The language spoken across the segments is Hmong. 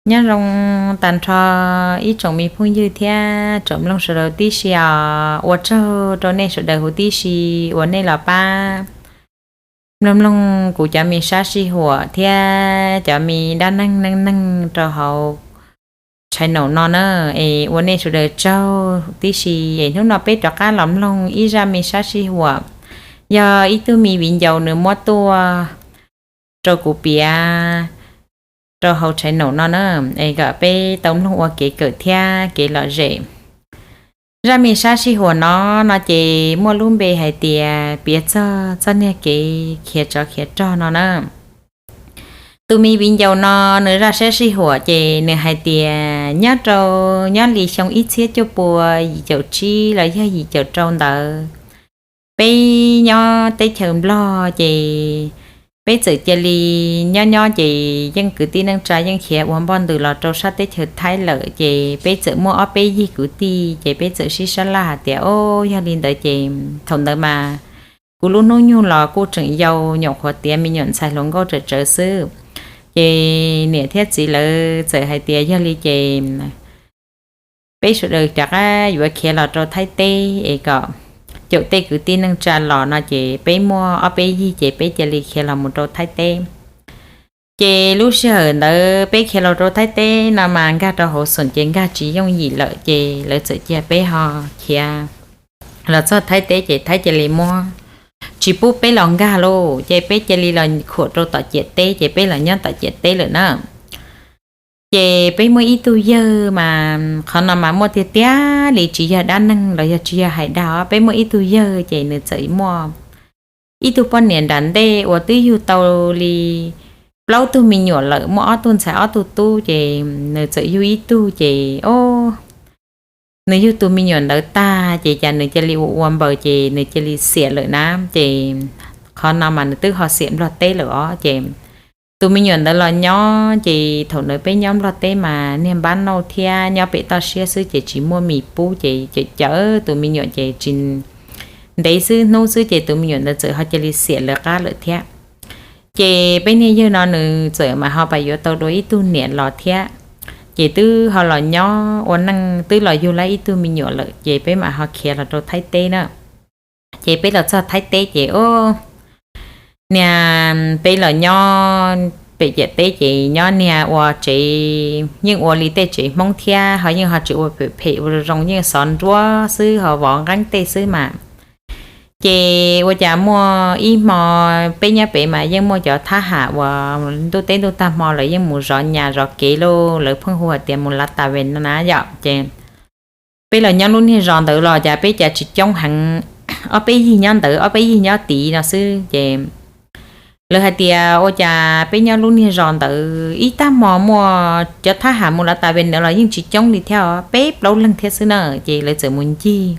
Nyob zoo tag nrho ib tsoom me phooj ywg thiab tsoom mloog sawv daws tib si os. Ua tsaug rau nej sawv daws huv tib si uas nej los pab mloog mloog kuv cov me sab sij huam thiab cov me dab neeg neej neeg rau hauv channel no na. Es ua nej sawv daws tsaug tib si es hnub no peb rov qab los mloog ib zaj me sab sij huam, yog ib tug me viv ncaus nws muab tuaj rau kuv piav rau hauv channel no na, es kom peb tau mloog ua kev kawm thiab kev lom zem. Zaj me sab sij huam no, no ces muaj lub npe hais tias piav txog txoj niag kev khiav tsov khiav rog no na. Tus me viv ncaus no nws zaj sab sij huam ces nws hais tias nyob rau, nyob li xyoo ib txhiab cuaj pua yim caum tsib los yog yim caum rau ntawd, peb nyob teb chaws Nplog ces peb txawm cia li nyob nyob ces yeej kwv tij neej tsa yeej khiav ua npoj ntws los rau sab teb chaws Thaib lawm ces peb txawm muaj ob peb yig kwv tij ces peb txawm sib sab laj hais tias, o, yog li ntawd ces thaum ntawd mas kuv lub hnub nyoog los kuj tseem yau nyuam qhuav tiav me nyuam ntxhais hluas nkauj tsawm tsawv xwb. Ces niam thiab txiv lawv txawm hais tias yog li ces peb sawv daws rov qab yuav khiav los rau Thaib teb es kom caum tej kwv tij neej tsa los no ces peb muaj ob peb yig ces peb cia li khiav los mus rau Thaib teb. Ces lub sij hawm ntawd peb khiav los rau Thaib teb no mas nkag rau hauv xoom ces nkag tsis yooj yim lawm ces lawv txawm cia peb ho khiav los txog Thaib teb ces Thaib cia li muab tsis pub peb los nkag lauj, ces peb cia li los khuam rau tom ciam teb ces peb los nyob tom ciam teb lawm na. Ces peb muaj ib tug yawg mas qhov no mas muaj tiag tiag li, tsis yog dab neeg los yog tsis yog hais dag os, peb muaj ib tug yawg ces nws txawm muaj ib tug poj niam nram ntej uas twb yug tau li plaub tug me nyuam lawm, muaj ob tug ntxhais ob tug tub ces nws txawm yug ib tug ces, o, nws yug tus me nyuam ntawd tag ces cas nws cia li ua ua npaws ces nws cia li xiam lawm na. Ces qhov no mas nws twb ho xiam Nplog teb lawm os. Ces tus me nyuam ntawd los nyob ces thaum ntawd peb nyob Nplog teb mas niag npab nauj thiab nyob pem toj siab xwb ces tsis muaj mis pub ces cawm cawm tus me nyuam ces tsis ntev xwb hnub xwb ces tus me nyuam ntawd txawm ho cia li xiam lawv qab lawm thiab. Ces peb niag yawg no nws txawm mas ho pais yuav tau dua ib tug niam los thiab. Ces twb ho los nyob ua neej twb los yug lawm ib tug me nyuam lawm ces peb mam ho khiav los rau Thaib teb na. Ces peb los txog Thaib teb ces, o, niag peb los nyob pem ciam teb ces nyob niag ua tsev yeej ua li tej tsev Hmoob thiab ho yeej ho tsis ua phem phem, ua zoo zoo, yeej xov nruab xwb ho vov nqeeb tej xwb mas. Ces ua cas muaj ib hmo peb nyob pem mas yeej muaj cov thab ham uas ntuj teb ntuj tag hmo lawv yeej mus zov nyas zov kev lauj, lawv pheej hu hais tias mus lav tas ves no na yom. Ces peb los nyob lub niag zos ntawd los cas peb cas tsis coob heev, ob peb yig nyob ntawd ob peb yig nyob tid no xwb ces lawv hais tias ua cas peb nyob lub niag zos ntawd ib tag hmo muaj cov thab ham mus lav tas ves ntawd los yeej tsis coob li thiab os, peb plaub leeg thiab xwb na. Ces lawv txawm mus ncig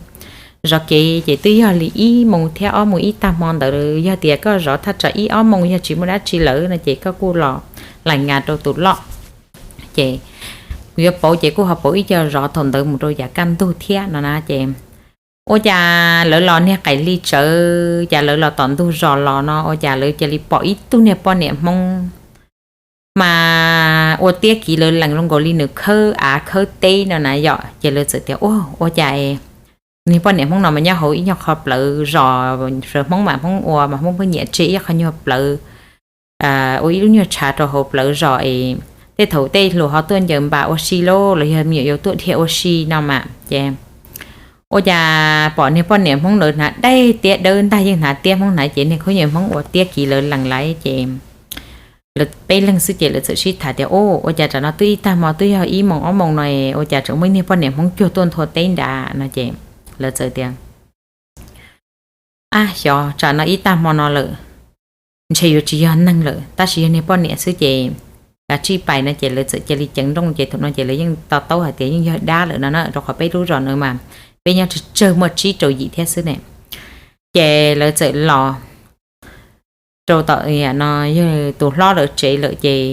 zov kev ces twb yog li ib moos thiab ob moos ib tag hmo ntawd, yog tias koj zov thaj tsam ib ob moos yog tsis muaj dab tsi lawm no ces koj kuj los laim ngas rau tus loj. Ces kuv yuav pauv ces kuj ho pauv ib co zov thaum ntawd mus rau yav kaj ntug thiab no na. Ces ua cas lawv los niag qaim li tsawv, cas lawv los tom ntug zos los no ua cas lawv cia li pom ib tug niag poj niam Hmoob mas ua tiab kiv lawv lees zoo nkaus li nws khawb av khawb teb no na yom. Ces lawv txawm tias, ua, ua cas niag poj niam Hmoob no mas nyob hauv ib nyuag qho plawv zos, sawv Hmoob mas Hmoob ua mas Hmoob pheej nyiam tseg ib qho nyuag plawv, ua ib lub nyuag tshav rau hauv plawv zos es tej thaum tej hluas ho tuaj ncaws npas ua si lauj, los yog me nyuam yaus tuaj dhia ua si no mas. Ces ua cas pom niag poj niam Hmoob ntawd hnav daim tiab dawb ntag, yeej hnav tiab Hmoob hnav ces niag khaub ncaws Hmoob ua tiab kiv lawv lees lawm ces lawv peb leeg xwb ces lawv txawm sib tham tias, ua cas tsam no twb ib tag hmo twb yog ib moos ob moos no ua cas tseem muaj ib niag poj niam Hmoob cuag tuaj nthua teb nrad no ces lawv txawm tias, ab xyov, tsam no ib tag hmo no lawm ntshe yuav tsis yog neeg lawm tab sis yog niag poj niam xwb ces kav tsij pais no ces lawv txawm cia li ceev nrooj ces thaum no ces lawv yeej to taub hais tias yeej yog dab lawm no na, rau qhov peb lub zos no mas peb nyob tsawg tsawg muaj tsib rau yim thiab xwb ne. Ces lawv txawm los rau tom no yog tus hlob lawv tsev lawm ces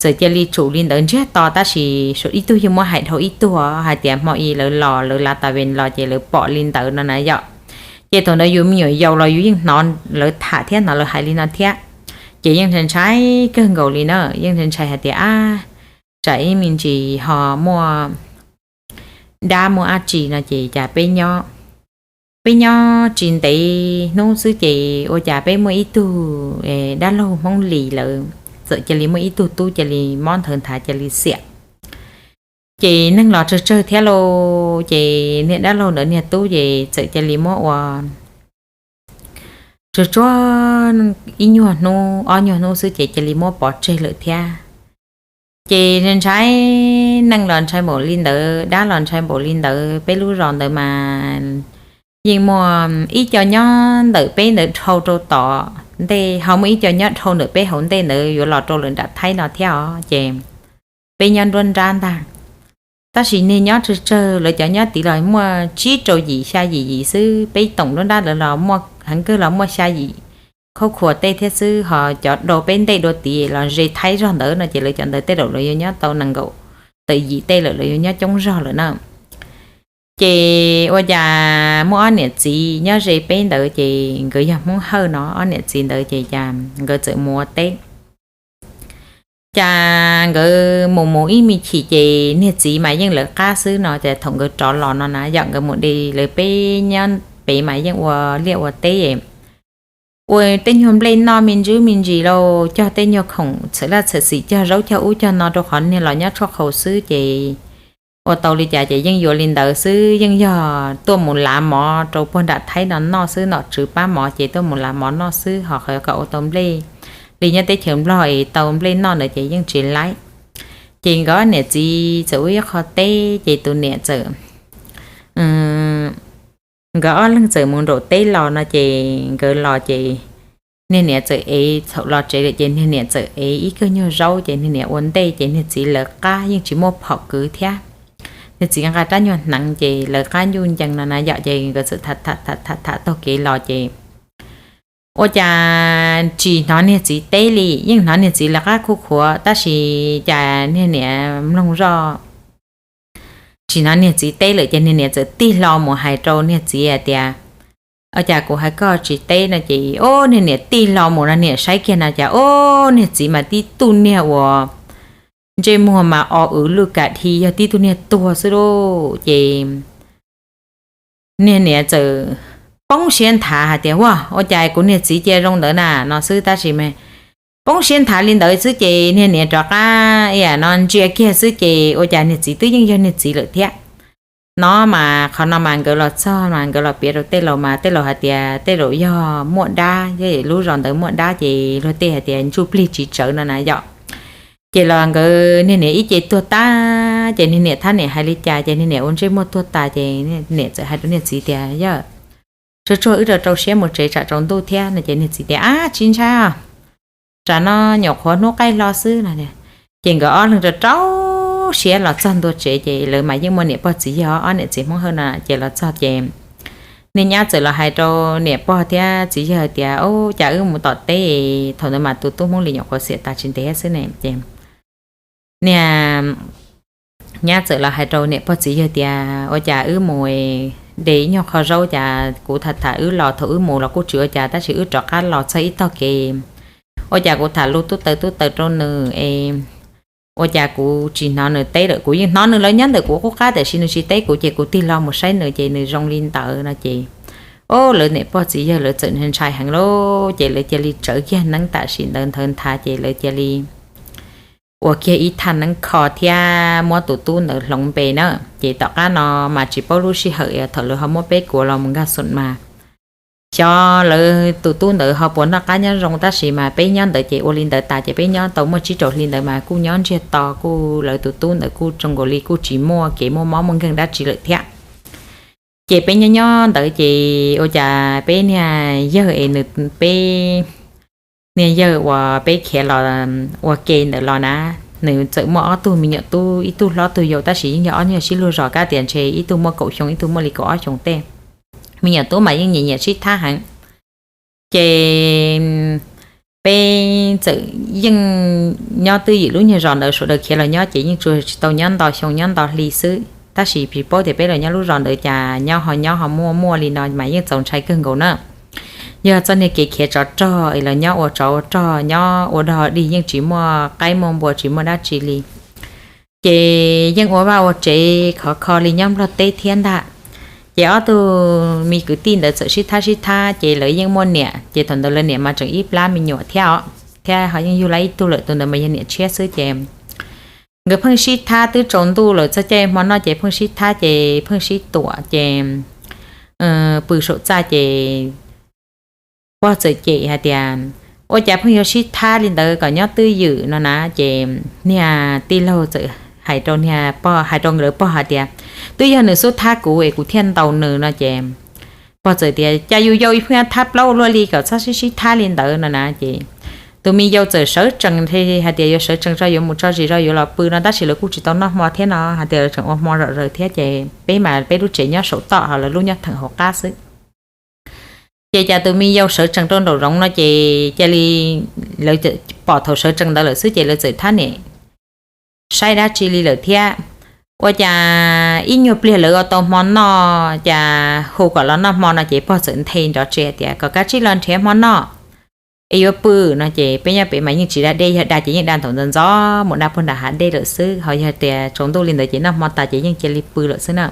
txawm cia li tsum li ntawd ntsiag to tab sis ib tug yeej muab hais dhau ib tug hais tias hmo ib lawv los lawv lav tas ves los ces lawv pom li ntawd no na yom. Ces thaum ntawd yus me nyuam yaus los yus yeej hnov lawv tham thiab hnov lawv hais li no thiab, ces yeej ntshai ntshai kawg nkaus li na, yeej ntshai ntshai hais tias ab tsam ib me ntsis ho muaj dab muaj dab tsi no ces cas peb nyob, peb nyob tsis ntev hnub xwb ces ua cas peb muaj ib tug dab laug Hmoob Lis lawm, txawm cia li muaj ib tug tub cia li mob nthawv nthav cia li xiam. Ces neeg los tsawg tsawg thiab lauj, ces niag dab laug ntawd niag tub ces txawm cia li muab ua tsuag tsuag ib nyuag hnub ob nyuag hnub xwb ces cia li muab pov tseg lawm thiab. Ces ntshai, neeg los ntshai npaum li ntawd, dab los ntshai npaum li ntawd, peb lub zos ntawd mas yeej muaj ib co nyob ntawm peb ntawd dhau rau tom ntej, ho muaj ib co nyob dhau ntawm peb hauv ntej ntawd yuav los rau lawm nram Thaib no thiab os. Ces peb nyob nruab nrab ntag. Tab sis niag nyob tsawg tsawg, lawv cov nyob tid los muaj tsib rau yim xya yim yim xwb, peb toom nruab nrab lawv los muaj heev kawg los muaj xya yim khaub khuas tej thiab xwb, ho cov dua peb ntej dua tid los ze Thaib zog ntawd no ces lawv cov ntawd tej zaum lawv yuav nyob tau nees nkaum tawm yim tej lawm, lawv yuav nyob coob zog lawm na. Ces ua cas muaj ob niam txiv nyob ze peb ntawd ces nkawd yog Hmoob Hawj no, ob niam txiv ntawd ces cas nkawd txawm mus ua teb. Cas nkawd mus mus ib me chim ces niag txiv mas yeej lawv qab xwb no, ces thaum nkawd rov los no na yom, nkawd mus de lawv peb nyob pem mas yeej ua liaj ua teb, ua tej nyuag nplej noj me ntsis me ntsis lauj, cog tej nyuag khoom txhawm laj txhawm xim, cog zaub cog ub cog no rau qhov niag los nyob tshuaj qhau xwb ces ua tau li cas ces yeej yuav li ntawd xwb, yeej yog tuaj mus lav mov rau puag nram Thaib no noj xwb, nom tswv pab mov ces tuaj mus lav mov noj xwb, ho qhov kom ua tau nplej li nyob teb chaws Nplog es tau nplej noj ntawd ces yeej tsis laib. Ces nkawd niam txiv txawm ua ib qho teb ces tus niam txawm, nkawd ob leeg txawm mus nraum teb los no ces nkawd los ces niag niam txawm ev, thaum los tsev lawm ces niag niam txawm ev ib kawm nyuag zaub ces niag niam ua ntej ces niag txiv lawv qab yeej tsis muaj phom kwv thiab. Niag txiv nqa rab nyuag hneev ces lawv qab ncuj ncees no na yom, ces nkawd txawm tham tham tham taug kev los ces ua cas tsis hnov niag txiv teb li, yeej hnov niag txiv lawv qab khuj khuav tab sis cas niag niam mloog zoj tsis hnov niag txiv teb lawm ces niag niam txawm tig hlo mus hais rau niag txiv hais tias, Ua cas kuv hais koj tsis teb no ces, o, niag niam tig hlo mus no niam saib kiag no cas, o, niag txiv mas tib tug niag uas ntsej muag mas o wv lwj kam dhi, yog tib tug niag tuag xwb lauj. Ces niag niam txawm poob siab nthav hais tias, Ua, ua cas kuv niag txiv cia zoo ntawd na no xwb tab sis mas poob siab nthav li ntawd xwb ces niag niam rov qab ib yam no ntsia kiag xwb ces ua cas niag txiv twb yeej yog niag txiv lawm thiab. No mas qhov no mas nkawd los txog mas nkawd los piav rau tej laus mas tej laus hais tias tej zaum yog muaj dab, yog lub zos ntawd muaj dab ces luag tej hais tias ntsuj plig tsis tsawv no na yom. Ces los nkawd niag niam ib ce tuag tag ces niag niam thab niam hais li cas ces niag niam ua ntsej muag tuag tas ces niam txawm hais rau niag txiv tias, Yog, tsuag tsuag wb rau rau siab mus tsev tsam tsaus ntuj thiab no ces niag txiv tias, Ab, tsis ntshai, tsam no nyuam qhuav hnub qaij hlo xwb no. Ces nkawd ob leeg rau rau siab los txog ntua tsev ces lawv mas yeej muaj niam pog txiv yawg, ob niam txiv Hmoob Hawj no ces los txog ces niag nyab txawm los hais rau niam pog thiab txiv yawg tias, O, cas wb mus tom teb, thaum ntawd mas tus tub Hmoob Lis nyuam qhuav xiam tas tsis ntev xwb ne ces niag nyab txawm los hais rau niam pog txiv yawg tias, Ua cas wb mus de ib nyuag qho zaub cas kuv tham tham wb los thaum wb mus los kuj tsis ua cas tab sis wb rov qab los txog ib tog kev, ua cas kuv tham lus tub taws tub taws rau nws es ua cas kuv tsis hnov nws teb lawm. Kuv yeej hnov nws lawv nyob ntawm kuv qub qab tiam sis nws tsis teb kuv ces kuv tig hlo mus saib nws ces nws zoo li ntawd no ces, o, lawv niam pog txiv yawg lawv txawm ntshai heev lauj ces lawv cia li tsawv kiag neeb tam sim ntawd nthawv nthav ces lawv cia li ua kiag ib thaj neeb kho thiab muab tus tub ntawd hloov npe na. Ces tom qab no mas tsis paub lub sij hawm thaum lawv ho muab peb kuav los mus nkag xoo mas xyov lawv tus tub ntawd ho puas noj qab nyob zoo tab sis mas peb nyob ntawd ces ua li ntawd tas ces peb nyob tau muaj tsib rau hli ntawd mas kuj nyob ntsiag to kuj lawv tus tub ntawd kuj zoo nkaus li kuj tsis muaj kev muaj mob muaj nkeeg dab tsi lawm thiab. Ces peb nyob nyob ntawd ces ua cas peb niag yawg es nws, peb niag yawg uas peb khiav los ua ke ntawd los na, nws txawm muaj ob tug me nyuam tub, ib tug hlob tug yau tab sis yeej yog ob niag sib luag zos kab tias ntshe ib tug muaj kaum xyoo ib tug muaj li kaum ob xyoos tej. Me nyuam tub mas yeej nyiam nyiam sib thab heev. Ces peb txawm yeej nyob twj ywm lub nyuag zos ntawd, sawv daws khiav los nyob ces yeej tsuas tsis tau nyob nto xyoo nyob nto hli xwb tab sis tsis paub tias peb los nyob lub zos ntawd cas nyob ho nyob ho muaj muaj li no mas yeej txaus ntshai kawg nkaus na. Yog txoj niag kev khiav tsov rog es los nyob ua tsov ua rog nyob ua dog dig yeej tsis muaj qaib muaj npua tsis muaj dab tsi li. Ces yeej ua vaj ua tsev khov kho li nyob Nplog teb thiab ntag. Ces ob tug me kwv tij ntawd txawm sib thab sib thab ces lawv yeej muaj niam, ces thaum ntawd lawv niam mas tseem ib plab me nyuam thiab os, thiab ho yeej yug lawv ib tug lawm, tus ntawd mas yog niam tshiab xwb. Ces nkawd pheej sib thab twb tsaus ntuj lawm, txog caij hmo noj ces pheej sib thab ces pheej sib tuam ces pw saum txaj ces pog txawm cem hais tias, ua cas pheej yuav sib thab li ntawd kom nyob twj ywm no na. Ces niag tij laug txawm hais rau niag pog, hais rau lawv pog hais tias, twb yog nws xub thab kuv es kuv thiaj ntaus nws no. Ces pog txawm tias, cas yus yau ib pheej thab plaub ua luaj li, kom txhob sib sib thab li ntawd no na. Ces tus me yau txawm sawv tsees hais tias yuav sawv tsees tso, yuav mus tso zis tso, yuav los pw no, tab sis lawv kuj tsis tau noj hmo thiab no, hais tias lawv tseem ua hmo zom zaws thiab, ces peb mas peb lub tsev nyob saum toj ho lawv lub nyob theem hauv qab xwb. Ces cas tus me yau sawv tsees rau nraum zoov no ces cia li lawv pom thaum sawv tsees ntawd lawm xwb ces lawv txawm thab niam saib dab tsi li lawm thiab. Ua cas ib nyuag pliag lawv ua tau hmo noj, cas hu kom los noj hmo no ces pog txawm nthe nrov tsev tias, kom kav tsij los nrhiav hmo noj es yuav pw no. Ces peb nyob pem mas yeej tsis da dej, yog da ces yeej da nthaum ntxov ntxov mus da puag nram hav dej lawm xwb, ho yog tias tsaus ntuj li ntawd ces noj hmo tas ces yeej cia li pw lawm xwb na.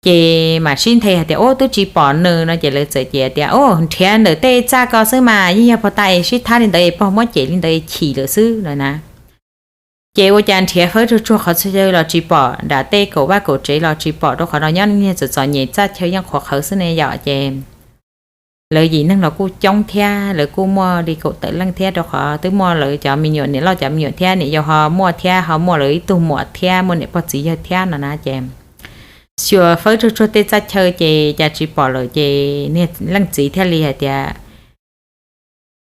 Ces mam sib nthe hais tias, ub, twb tsis pom nws no ces lawv txawm cem tias, ub, nrhiav ntawm tej txaj ko xwb mas, yeej yog pog tas es sib thab li ntawd es pog muab cem li ntawd es chim lawm xwb no na. Ces ua cas nrhiav fawb tsuag tsuag qhov txhia chaw los tsis pom, nram tej kaum vaj kaum tsev los tsis pom, rau qhov no nyob niag txom txom nyem, txaj chaw yeej qhuav qhawv xwb ne yom. Ces lawv yim neeg los kuj coob thiab, lawv kuj muaj li kaum tawm leej thiab, rau qhov twb muaj lawv cov me nyuam, niam loj cov me nyuam thiab, niam yau ho muaj thiab, ho muaj lawv ib tug muam thiab, muaj niam pog txiv yawg thiab no na. Ces xyuas fawb tsuag tsuag tej txaj chaw ces cas tsis pom lawm, ces niag leej txiv thiaj li hais tias,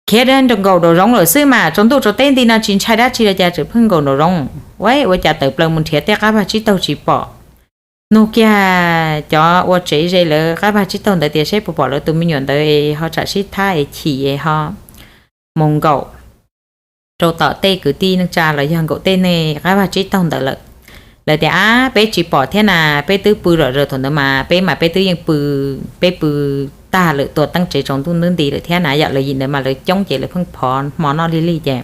khiav nkaum nraum zoov lawm xwb mas, tsaus ntuj tsaus teb nti no tsis ntshai dab tsi los cas tseem pheej nkaum nraum zoov. Ua, ua cas tawm plaws mus nrhiav tej qab vag tsib taug tsis pom. Nug kiag cov ua tsev ze lawv qab vag tsib taug ntawd tias seb puas pom lawv tus me nyuam ntawd es ho tsam sib thab es chim es ho mus nkaum rau tom tej kwv tij neej tsa los yog nkaum tej neeg qab vag tsib taug ntawd lawm. Lawv tias, ab, peb tsis pom thiab na, peb twb pw zom zaws thaum ntawd mas, peb mas peb twb yeej pw, peb pw tag lawm, tua teeb tsev tsaus ntuj nti lawm thiab na yom. Lawv yim ntawd mas lawv coob ces lawv pheej phov hmo noj lig lig ces,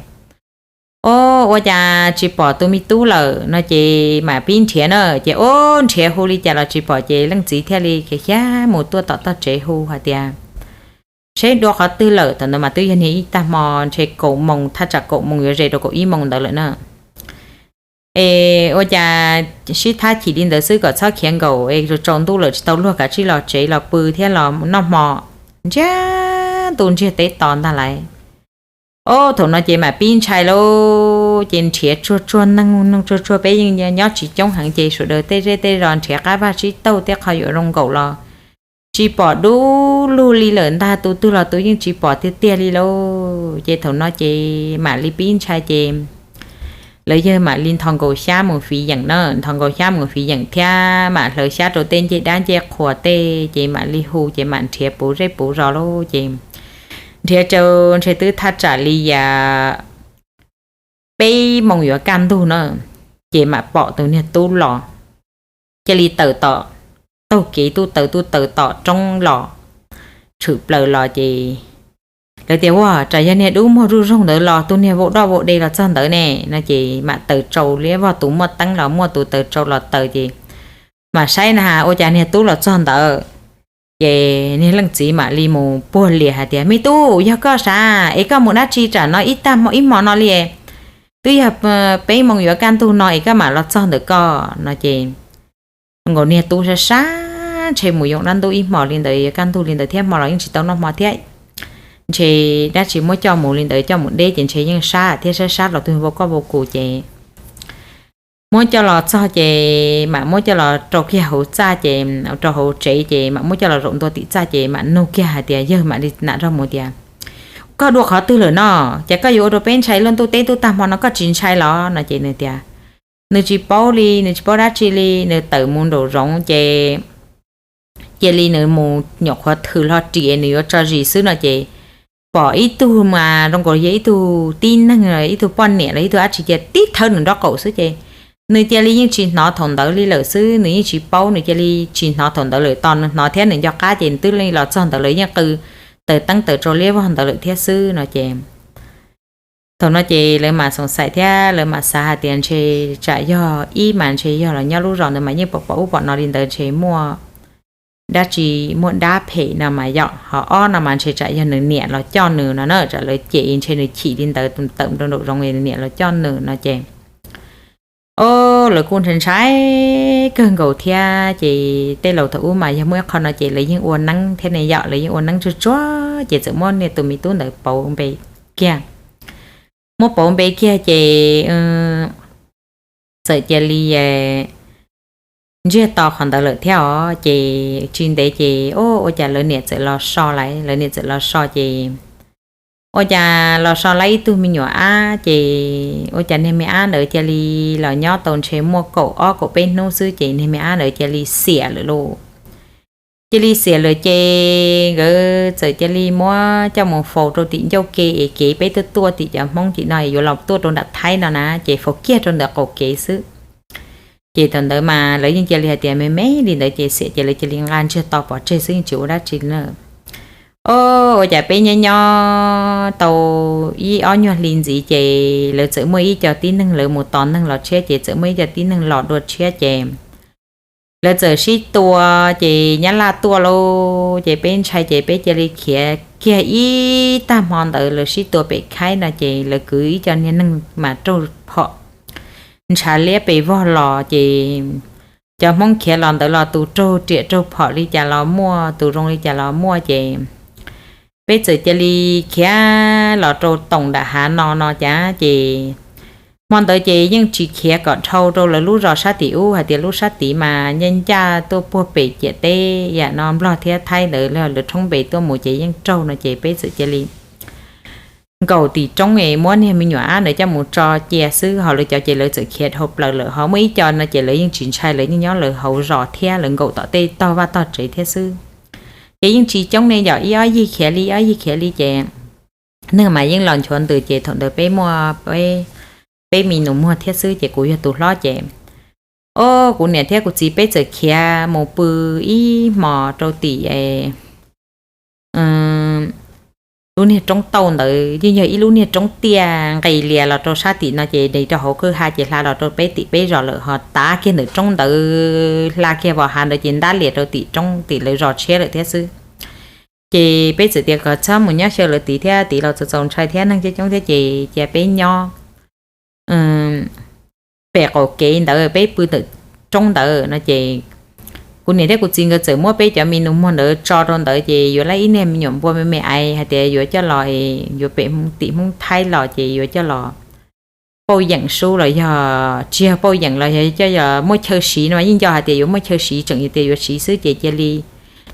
o, ua cas tsis pom tus me tub lawm no ces mam pib nrhiav na. Ces, o, nrhiav hu li cas los tsis pom ces leej txiv thiaj li khiav mus tuaj tom tog tsev hu hais tias, seb dua qhov twg lawm. Thaum ntawd mas twb yog niag ib tag hmo, ntshe kaum moos, thaj tsam kaum moos yuav ze rau kaum ib moos ntawd lawm na. Es ua cas sib thab chim li ntawd xwb, kom txhob khiav nkaum es tsaus ntuj lawm tsis tau luag, kav tsij los tsev los pw thiab los noj hmo, ntsiag ntuj ntsiag teb to ntag lauj. O, thaum no ces mam pib ntshai lauj, ces nrhiav tsuag tsuag neeg, neeg tsuag tsuag, peb yeej nyob tsis coob heev ces sawv daws tej zej tej zos nrhiav qab vag tsib taug tej qhov yuav zoo nkaum los tsis pom dub lug li lawm ntag, tus twg los tus yeej tsis pom tiag tiag li lauj. Ces thaum no ces mam li pib ntshai ces lawv yawg mam li nthos nkaus xyab mus fiv yeem na, nthos nkaus xyab mus fiv yeem thiab mam hlawv xyab rau tej ncej dab ncej qhuas tej ces mam li hu ces mam nrhiav puv zej puv zos lauj. Ces nrhiav rau ntshe twb thaj tsam li yam peb moos yuav kaj ntug na, ces mam pom tus niag tub los cia li tawm tom, taug kev tub taws tub taws tom roob los, tshwm plaws los ces lawv tias, ua, tsam yog niag dub muag zuj zoog ntawd los, tus niag vau doj vau de los txog ntawd ne no ces mam taws tsau, liab vog tus muaj teeb los muaj, tus taws tsau los taws ces mam saib na has ua cas niag tub los txog ntawd. Ces niag leej txiv mam li mus puag lias hais tias, me tub, yog koj sav es koj mus dab tsi tsam no ib tag hmo ib hmo no li, twb yog peb moos yuav kaj ntug no es koj mam los txog ntawm koj no ces nkaus niag tub sab sab, ntshe mus yoo dab ntub ib hmos li ntawd, yuav kaj ntug li ntawd thiab, hmo los yeej tsis tau noj hmo thiab, ntshe dab tsi muab coj mus li ntawd, coj mus deb ces ntshe yeej sab thiab, sab sab los tus vau koj vau kuv ces muab coj los txog ces mam muab coj los rau kiag hauv txaj ces, rau hauv tsev ces mam muab coj los zaum ntua tim txaj ces mam nug kiag hais tias, yawg mam li nam zog mus tias, koj dua qhov twg lawm no? Ces koj yuav ua rau peb ntshai luaj ntuj teb ntuj tag hmo no koj tsis ntshai los no ces nws tias, nws tsis paub li, nws tsis paub dab tsi li, nws tawm mus nraum zoov ces cia li nws mus nyuam qhuav thws hlo ris nws yuav tso zis xwb no ces pom ib tug mas zoo nkaus yog ib tug tib neeg, ib tug poj niam los ib tug dab tsi cia tib thawb nws nrob qaum xwb ces nws cia li yeej tsis hnov thaum ntawd li lawm xwb, nws yeej tsis paub, nws cia li tsis hnov thaum ntawd lawm, tos nws hnov thiab nws nco qab ces nws twb los txog ntawd lawm, yeej qw taws teeb taws tsau liab vog ntawd lawm thiab xwb no ces Thaum no ces lawv mas xoom xaim thiab lawv mas xav hais tias ntshe tsam yog ib mas ntshe yog los nyob lub zos ntawd mas yeej pom pom ub pom no li ntawd ntshe muaj dab tsi, muaj dab phem no mas yom, ho ob no mas ntshe tsam yog nws niam los coj nws no na, tsam lawv cem ntshe nws chim li ntawd tawm nraum zoov nws niam los coj nws no ces o, lawv kuj ntshai ntshai kawg nkaus thiab ces tej laus thaum ub mas yog muaj ib qho no ces lawv yeej ua neeb thiab ne yom, lawv yeej ua neeb tsuag tsuag ces txawm muab niag tus me tub ntawd pauv npe kiag. Muab pauv npe kiag ces txawm cia li ntsiag to qhov ntawd lawm thiab os. Ces tsis ntev ces o, ua cas lawv niam txawm los so lawm, lawv niam txawm los so ces ua cas los so lawm ib tug me nyuam ab ces ua cas niag me ab ntawd cia li los nyob tau ntshe muaj kaum ob kaum peb hnub xwb ces niag me ab ntawd cia li xiam lawm lauj. Cia li xiam lawm ces nkawd txawm cia li muab coj mus faus rau tim ncauj ke es kev peb tuaj tuaj tim cov Hmoob tim no es yuav los tuaj rau nram Thaib no na ces faus kiag rau ntawm qaum kev xwb. Ces thaum ntawd mas lawv yeej cia li hais tias me me li ntawd ces xiam ces lawv cia li nqa ntsiag to pov tseg xwb yeej tsis ua dab tsi na. O, ua cas peb nyob nyob tau ib ob nyuag hli ntxiv ces lawv txawm muaj ib co tib neeg lawv mus tos neeg los tshiab ces txawm muaj ib co tib neeg los dua tshiab ces lawv txawm sib tua ces Nyab Laj tuaj lauj ces peb ntshai ces peb cia li khiav kiag ib tag hmo ntawd lawv sib tua pem khaib no ces lawv kwv ib co niag neeg mas raug phom ntshav liab pes vog los ces cov Hmoob khiav los ntawd los tus raug riam raug phom li cas los muaj, tus zoo li cas los muaj ces peb txawm cia li khiav los rau toom nram hav no no cas ces hmo ntawd ces yeej tsis khiav kom dhau rau lawv lub zos sab tim ub hais tias lub sab tid mas ncaj ncaj tuaj puag pem ciam teb yam no Nplog thiab Thaib ntawd lawv thoob npe tuaj mus ces yeej raug no ces peb txawm cia li nkaum tim roob es muab niag me nyuam ab ntawd coj mus tso cia xwb ho lawv cov ces lawv txawm khiav dhau plaws lawm ho muaj ib co no ces lawv yeej tsis ntshai lawv yeej nyob lawv hauv zos thiab lawv nkaum tom tej tog vaj tog tsev thiab xwb. Ces yeej tsis coob ne yom, ib ob yig khiav li ob yig khiav li ces neeg mas yeej los nchuav ntws ces thaum ntawd peb muaj peb me nus muag thiab xwb ces kuv yog tus hlob ces o, kuv niam thiab kuv txiv peb txawm khiav mus pw ib hmos rau tim lub niag roob tauj ntawd yeej yog ib lub niag roob tiaj nqis lias los rau sab tim no ces nres rau hauv kwj ha ces hla los rau peb tim peb zos lawm ho tav kiag ntawm roob ntawd hla kiag vos hav ntawd ces ntab lias rau tim roob tim lawv zos tshiab lawm thiab xwb. Ces peb txawm tias kom txhob mus nyob xyaw lawv tid thiab tid los txaus txaus ntshai thiab neeg coob coob thiab ces cia peb nyob pem qaum kev ntawd peb pw ntawm roob ntawd no ces kuv niam thiab kuv txiv nkawd txawm muab peb cov me nus muag ntawd tso rau ntawd ces yuav lab ib niag me nyuam npua me me aiv hais tias yuav coj los yuav pem tim Hmoob Thaib los ces yuav coj los pauj yeem sub los yog tsis yog pauj yeem los yog coj los muaj chaw siv no mas yeej nco hais tias yuav muaj chaw siv tseem tias yuav siv xwb ces cia li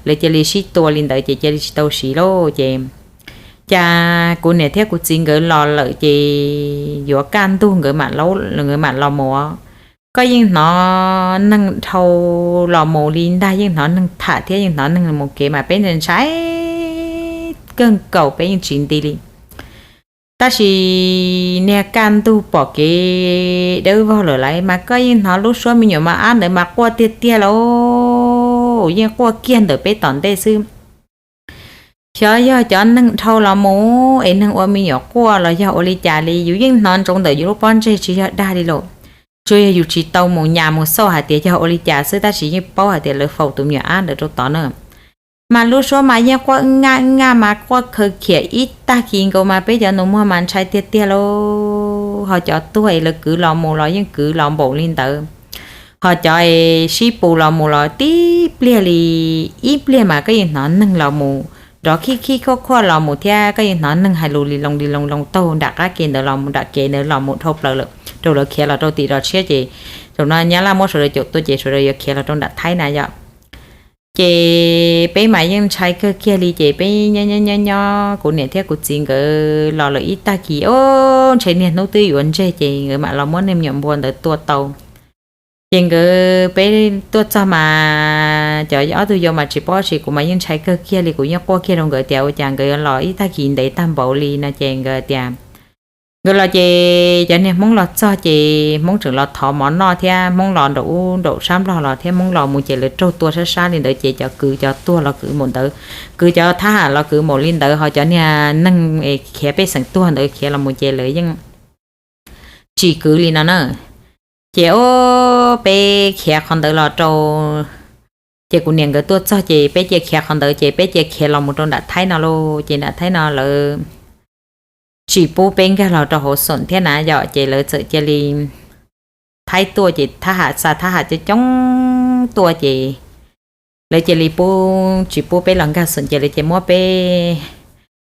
lawv cia li sib tua li ntawd ces cia li tsis tau siv lauj ces cas kuv niam thiab kuv txiv nkawd los lawm ces yuav kaj ntug nkawd mam los mus, koj yeej hnov neeg dhau los mus li ntag, yeej hnov neeg tham thiab yeej hnov neeg mus kev mas peb ntshai kawg nkaus peb yeej tsis nti li. Tab sis niag kaj ntug pom kev dawb vog lawm lawm mas koj yeej hnov lub suab me nyuam mos ab ntawd mas quaj tiag tiag lauj, yeej quaj kiag ntawm peb tom ntej xwb. Xyov yog cov neeg dhau los mus es neeg ua me nyuam quaj los yog ua li cas li, yus yeej hnov ntsoov ntawm yus lub pob ntseg tsis yog dag li lawm. Tsuas yog yus tsis tau mus nyas mus xauj hais tias yog ua li cas xwb tab sis yeej paub hais tias lawv faus tus me nyuam ab ntawd rau tod na. Mas lub suab mas yeej quaj wb nyaj wb nyaj mas quaj khaws khiam ib tag kis nkaus mas peb cov nus muag mas ntshai tiag tiag lauj. Ho cov tuag es lawv kwv los mus los yeej kwv los npaum li ntawd. Ho cov es sib pus los mus los tib pliag li, ib pliag mas koj yeej hnov neeg los mus nrov khib khib khuaj khuaj los mus thiab koj yeej hnov neeg hais lus li loo li loo loo taug nram qab ke ntawd los mus nram kev ntawd los mus dhau plaws lawm rau lawv khiav los rau tim zos tshiab ces zaum no Nyab Laj muab sawv daws caum tuaj ces sawv daws yuav khiav los rau nram Thaib na yom. Ces peb mas yeej ntshai kawg kiag li ces peb nyob nyob nyob nyob kuv niam thiab kuv txiv nkawd los lawm ib tag kis o, ntshe niaj hnub twb yuav ntseg ces nkawd mam los muab niag me nyuam npua ntawd tua tau. Ces nkawd peb tuaj txog mas cov ob tug yau mas tsis paub tsis, kuv mas yeej ntshai kawg kiag li, kuv yeej quaj kiag rau nkawd tias ua cas nkawd yuav los ib tag kis ntev tag npaum li no ces nkawd tias nkawd los ces cov niag Hmoob los txog ces Hmoob tseem los thov mov noj thiab Hmoob los nraum ub nraum sab Nplog los thiab Hmoob los mus ces lawv raug tua sab sab li ntawd ces cov kwv cov tuag los kwv npaum ntawd, kwv cov thab ham los kwv npaum li ntawd ho cov niag neeg khiav pej xeem tuag ntawd khiav los mus ces lawv yeej tsis kwv li no na. Ces o, peb khiav qhov ntawd los rau, ces kuv niam nkawd tuaj txog ces peb cia khiav qhov ntawd ces peb cia khiav los mus rau nram Thaib no lauj. Ces nram Thaib no lawv tsis pub peb nkag los rau hauv xoom thiab na yom, ces lawv txawm cia li, Thaib tuaj ces thab ham xa thab ham coob coob tuaj ces lawv cia li pub tsis pub peb los nkag xoom ces lawv cia muab peb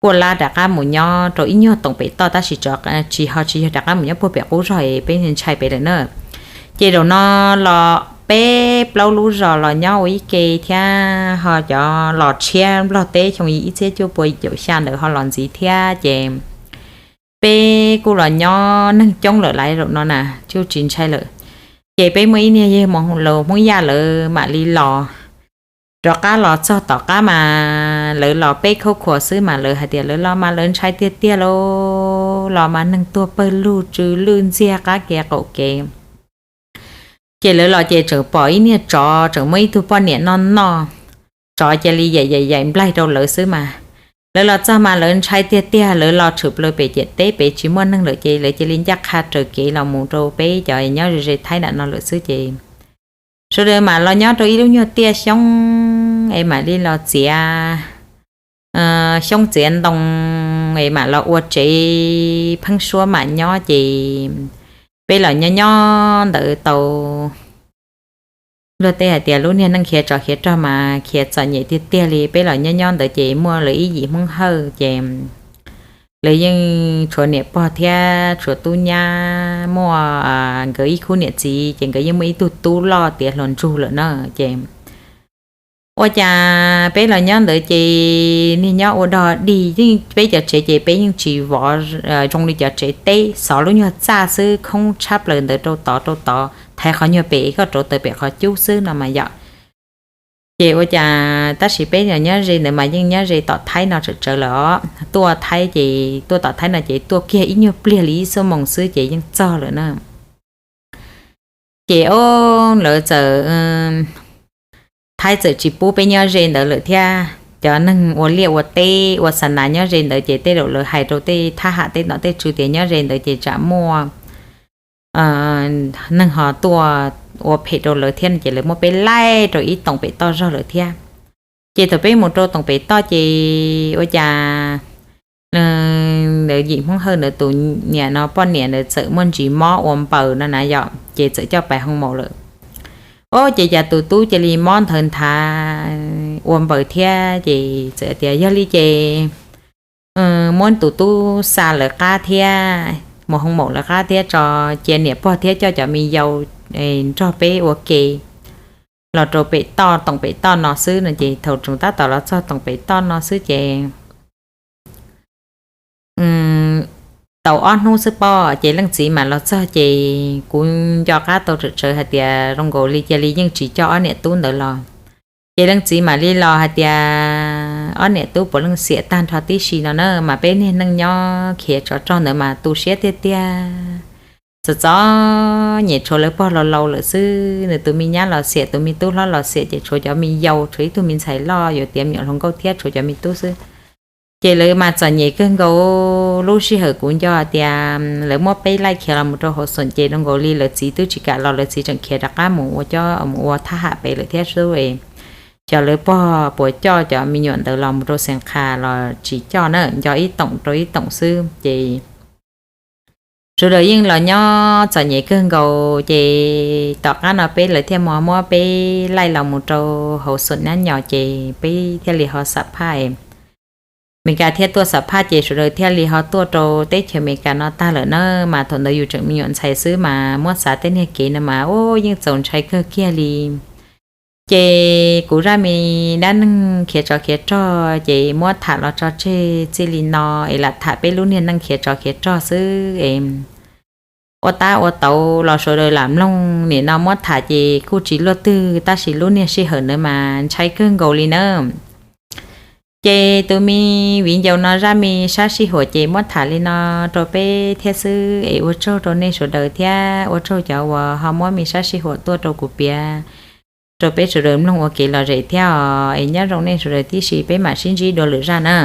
kuaj lab rov qab mus nyob rau ib nyuag toom pem toj tab sis tsis ho tsis yog rov qab mus nyob puag pem qub zog es peb ntshai pem lawm na. Ces zaum no los peb plaub lub zos los nyob ua ib ke thiab ho cov los tshiab Nplog teb xyoo ib txhiab cuaj pua caum xya ntawd ho los ntxiv thiab ces peb kuj los nyob neeg coob lawm laiv zaum no na, tsis ntshai lawm. Ces peb muaj ib niag yawg Hmoob Yaj lawv mam li los, rov qab los txog tom qab mas lawv los peb khaub khuas xwb mas lawv hais tias lawv los mas lawv ntshai tiag tiag lauj, los mas neeg tuag pawg lug tsw lwj ntxiag qab kev qaum kev. Ces lawv los ces tseem pom ib niag tsov tseem muab ib tug poj niam noj noj, tsov cia li yaim yaim yaim nplaig rau lawv xwb mas. Lawv los txog mas lawv ntshai tiag tiag, lawv los tshwm plaws pem ciam teb pem tsis muaj neeg lawm ces lawv cia li ncaj qha raws kev los mus rau peb cov nyob ze ze Thaib nram no lawm xwb ces sawv daws mam los nyob rau ib lub nyuag tiaj xyoob es mam li los txiav xyoob txiav ntoo es mam los ua tsev pheeb suab mam nyob ces peb los nyob nyob ntawd tau luag tej hais tias lub niag neej khiav tsov khiav rog mas khiav txom nyem tiag tiag li. Peb los nyob nyob ntawd ces muaj lawv ib yim Hmoob Hawj ces lawv yeej tshuav niam pog thiab tshuav tub nyab, muaj nkawd ib khub niam txiv ces nkawd yeej muaj ib tug tub loj tiav hluas ntsug lawm na. Ces ua cas peb los nyob ntawd ces niag nyob ua dog dig, peb cov tsev ces peb yeej tsis vov zoo li cov tsev teb, xov lub nyuag txaj xwb, khoob tshab plaws ntawd rau tod rau tod, thaiv qhov nyuag pem koj rauv taws pem qhov cub xwb no mas yom. Ces ua cas tab sis peb los nyob ze ntawd mas yeej nyob ze tom Thaib no tsawm tsawv lawm os. Tuaj Thaib ces tuaj tom Thaib no ces tuaj kiag ib nyuag pliag li ib xuab moos xwb ces yeej txog lawm na. Ces o, lawv txawm, Thaib txawm tsis pub peb nyob ze ntawd lawm thiab. Cov neeg ua liaj ua teb ua xa nas nyob ze ntawd ces tej zaum lawv hais rau tej thab ham tej nom tej tswv tias nyob ze ntawd ces tsam muaj neeg ho tuaj ua phem rau lawv thiab no ces lawv muab peb laij rau ib toom pem toj zog lawm thiab. Ces thaum peb mus rau toom pem toj ces ua cas ntawd yim Hmoob Hawj ntawd tus niam no poj niam ntawd txawm muaj ntsis mob ua npaws no na yom, ces txawm coj pais hoo maum lawm. O, ces cas tus tub cia li mob nthawv nthav ua npaws thiab ces txawm tias yog li ces muab tus tub xa lawv qab thiab mus hoo maum lawv qab thiab tso, cia niam pog thiab coj cov me yau nrog peb ua ke los rau pem toj, toom pem toj no xwb no ces thaum tseem tab tom los txog toom pem toj no xwb ces tau ob hnub xwb pob ces leej txiv mam los txog ces kuv nco qab tau tsawm tsawv hais tias zoo nkaus li cia li yeej tsis coj ob niam tub ntawd los. Ces leej txiv mam li los hais tias ob niam tub puav leej xiam tag nrho tib si no na, mas peb niag neej nyob khiav tsov rog ntawd mas tu siab tiag tiag. Txom txom nyem tshuav lawv pog laus laus lawm xwb, nws tus me nyab los xiam, tus me tub hlob los xiam ces tshuav cov me yau, tshuav ib tug me ntxhais loj yuav tiav me nyuam hluas nkauj thiab tshuav cov me tub xwb. Ces lawv mas txom nyem kawg nkaus. Lub sij hawm kuv nco tias lawv muab peb laij khiav los mus rau hauv xoom ces zoo nkaus li lawv txiv twb tsis kam los, lawv txiv tseem khiav rov qab mus ua cov mus ua thab ham pem lawm thiab xwb. Xyov lawv pog puas coj cov me nyuam ntawd los mus rau Xeev Khas los tsis coj na, nco ib toom rau ib toom xwb ces sawv daws yeej los nyob txom nyem kawg nkaus. Ces tom qab no peb lawv thiaj muab peb laij los mus rau hauv xoom nab nyos ces peb thiaj li ho xam phaj Meskas thiab tuaj xam phaj ces sawv daws thiaj li ho tuaj rau teb chaws Amelikas no tag lawm na. Mas thaum ntawd yus tseem me nyuam ntxhais xwb mas muab xav tej niag kev no mas ub yeej txaus ntshai kawg kiag li. Ces kuv zaj me dab neeg khiav tsov khiav rog ces muab tham los tso tseg txij li no es lam tham peb lub niag neej khiav tsov khiav rog xwb es ua tab ua tauv los sawv daws lam mloog. Nim no muab tham ces kuj tsis luaj twg tab sis lub niag sij hawm ntawd mas ntshai kawg nkaus li na. Ces tus me viv ncaus no zaj me sab sij huam ces muab tham li no rau peb thiab xwb es ua tsaug rau nej sawv daws thiab ua tsaug cov uas ho muab me sab sij huam tuaj rau kuv piav rau peb sawv daws mloog ua kev lom zem thiab os. Es nyob zoo nej sawv daws tib si, peb mam sib ntsib dua lwm zaj na.